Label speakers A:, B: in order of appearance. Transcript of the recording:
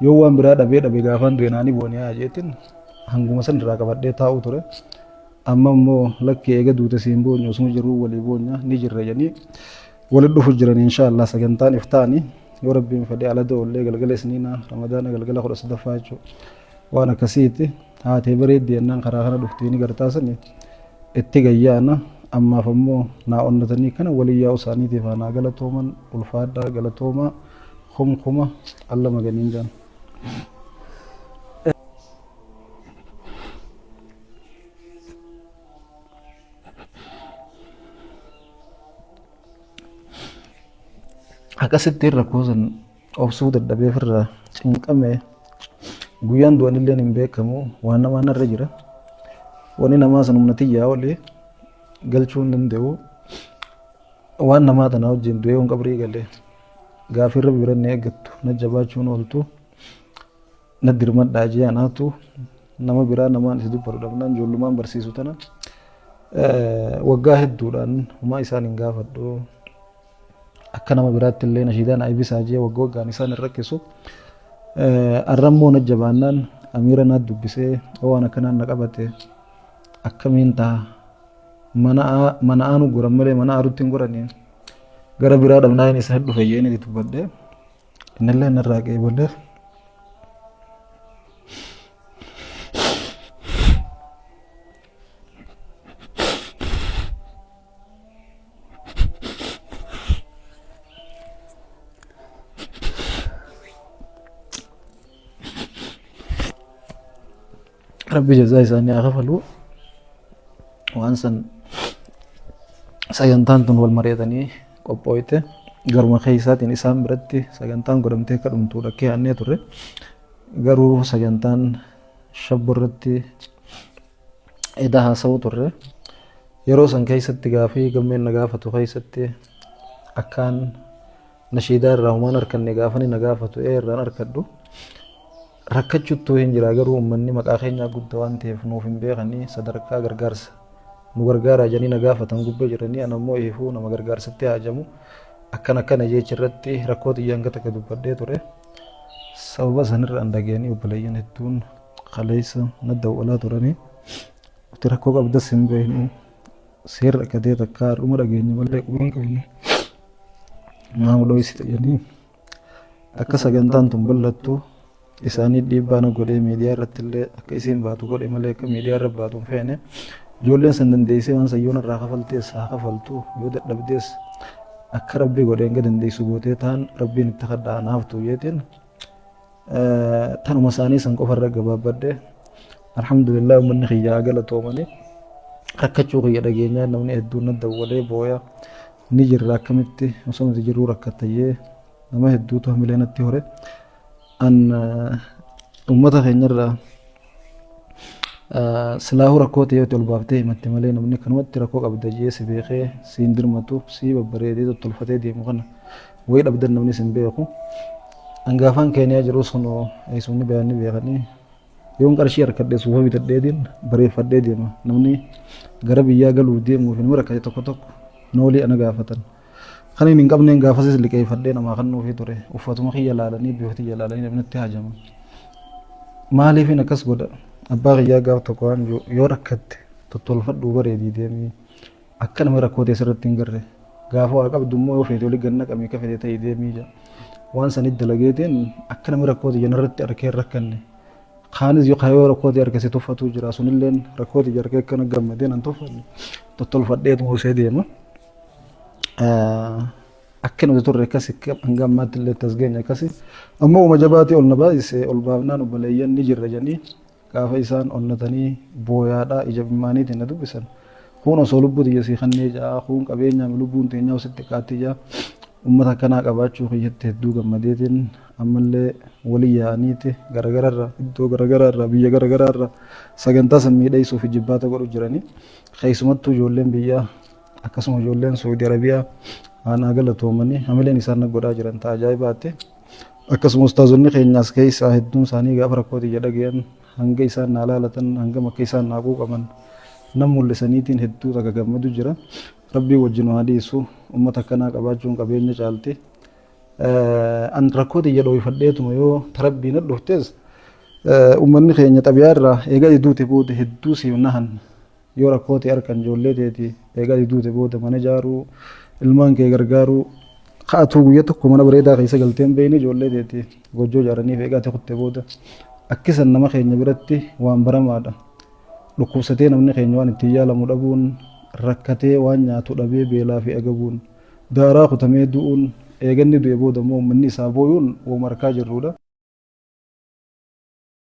A: Yoo waan biraa dhabee dhabe gaafaan du'e naani booni haa jeetiin hanguma san irraa qabadhee taa'uu ture. Amma immoo lakki eega duute siin boonyu osuma jiruu walii boonya ni jirra jedhanii walitti dhufu jiran inshaallah sagantaan iftaani yoo rabbiin fedhe ala doollee galgala isniina ramadaana galgala 13ffaa jechuudha. Waan akkasiiti haatee bareeddi jennaan karaa kana dhuftii ni gartaasani itti gayyaana ammaaf ammoo naa onnatanii kana walii yaa'u isaaniitiif haa naa galatooman ulfaadhaa galatoomaa kum kuma alla maganiin jaan. Akkasitti rakkoo san obsuu dadhabee ofirraa cinqame guyyaan du'anillee hin beekamu waan namaa narra jira. Wanni namaa san humna tiyyaa olii galchuu hin danda'u. Waan namaa tanaa wajjin du'ee yoon qabrii galee gaafii rabbi bira inni eeggattu na jabaachuun ooltu na dirmadhaa jee anaatu nama biraa namaan itti dubbatu dhabnaan ijoollumaan barsiisu tana waggaa hedduudhaan homaa isaan hin gaafadhu akka nama biraatti illee nashiidaa na ibisaa jee wagga waggaan isaan hin rakkisu arrammoo na jabaannaan amiira naa dubbisee waan akkanaan na qabate akkamiin ta'a mana mana aanu goran malee mana aarutti hin goranii gara biraa dhabnaa inni isa dhufe jeen itti dubbadhe innillee narraa qeebalee Rabbi jazaa isaanii haa kafalu. Waan san sagantaan tun wal mari'atanii qophooyte garuma keessaatiin isaan biratti sagantaan godhamtee akka dhumtu dhakkee aannee turre. Garuu sagantaan shabbo irratti eda haasa'uu turre. Yeroo san keessatti gaafii gammeen na gaafatu keessatti akkaan nashiidaa irraa humaan arkanne gaafani na gaafatu ee irraan arkadhu. Rakkachuttuu hin jira garuu ummanni maqaa keenyaa gudda waan ta'eef nuuf hin beekanii sadarkaa gargaarsa nu gargaaraa jedhanii na gaafatan gubba jiranii ana immoo ifuu nama gargaarsatti haajamu akkana akkana jecha irratti rakkoo tiyya hanga takka dubbadhee ture. Sababa sanirra an dhageenii obboleeyyan hedduun kaleessa na dawwalaa turanii nuti rakkoo qabdas hin beeknu seerri rakkatee takka har'uma dhageenye malee quba hin qabnu maa nu dhoysite jedhanii Akka sagantaan tun bal'attu isaanii dhiibbaa na godhee miidiyaa irratti illee akka isiin baatu godhe malee akka miidiyaa irra baatu hin feene. Ijoolleen san dandeessee waan san yoo narraa kafaltees haa kafaltu yoo dadhabdees akka rabbi godhee hanga dandeessu gootee taan rabbiin itti kadhaa naaftu jeetiin tanuma isaanii san qofa irra gabaabbadhe. Alhamdulillah uummanni kiyya haa galatoomanii rakkachuu kiyya dhageenyaa namni hedduun na dawwalee booya. Ni jirra akkamitti osoo nuti jirruu rakkatta jee nama hedduutu hamilee natti hore. An uummata keenyarraa silaahuu rakkoo ta'e ol baaftee himatte malee namni kanumatti rakkoo qabda jee si beekee si hin dirmatu si babbareedee tottolfatee deemu kana wayii dhabdan namni sin beeku. An gaafaan Keeniyaa jirus kunoo eessumni bayaanni beekanii Yoon qarshii harkadhe suufa bitadheetiin bareeffadhee deema. Namni gara biyyaa galuuf deemuuf nama rakkate tokko tokko noolii ana gaafatan. Kan hin qabneen gaafasis liqeeffadhee namaa kennuufii ture. Uffatuma kiyya laalanii bifa kiyya laalanii namni natti hajaman. Maaliifin akkas godha? Abbaa kiyyaa gaaf tokko waan jiru yoo rakkatte tottolfadhuu bareedii deemii. Akka nama rakkoo ta'e sirratti hin garre. Gaafa waa qabdu immoo yoo feete olii gad naqamii akka fedhe ta'ii deemii jedha. Waan sanit dalageetiin akka namni rakkoo tiyya narratti arkee hin rakkanne. Kaanis yoo yoo rakkoo tiyya arke si tuffatuu jira. Sunilleen rakkoo tiyya arkee akkana gammadee nan tuffanne tottolfadheetuma usee deema. Akka nuti turre akkasi hanga ammaatti illee itti as geenye akkasi. Ammoo uma jabaatii ol na baay'ise ol baafnaan obboleeyyan ni jirra jedhanii Gaafa isaan onnatanii booyaadhaa ija imimmaaniitiin na dubbisan, kuun osoo lubbuu tiyya sii kannee ja'a, kuun qabeenyaami lubbuun teenyahu sitti xiqqaatti ja'a. Ummata akkanaa qabaachuu kiyyatti hedduu gammadeetiin ammallee wali yaa'aniiti garagararra iddoo garagaraarra biyya garagaraarra sagantaa san miidhaysuuf ijibbaata godhu jiranii. Keessumattuu ijoolleen biyyaa akkasuma ijoolleen Saudi Arabiyaa haa naa galatoomanii hamileen isaan na godhaa jiran ta ajaa'ibaatti. Akkasuma ustaazonni keenya as keessaa hedduun isaanii gaafa rakkoo tiyya dhagayan hanga isaan naa laalatan hangam akka isaan naa quuqaman nan mul'isaniitiin hedduu takka gammadu jira. Rabbiin wajji nu haa dhiisu. Ummata akkanaa qabaachuun qabeenya caalti. An rakkoo tiyya dhooyfadheetuma yoo ta Rabbii na dhuftes ummanni keenya xabiyaa irraa eega ati duute booda hedduu siif nahan. Yoo rakkoo tee arkan ijoollee teeti eega ati duute booda mana ijaaruu, ilmaan kee gargaaruu, ka atuu guyya tokko mana bareedaa keessa galtee hin beekne ijoollee teeti goojjoo ijaaraniif eega ati kutte booda. Akki san nama keenya biratti waan baramaadha. Dhukkubsatee namni keenya waan ittiin yaalamu dhabuun, rakkatee waan nyaatu dhabee beelaa fi agabuun, daaraa kutamee du'uun, eega inni du'e booda immoo ummanni isaa booyuun woma arkaa jirruudha.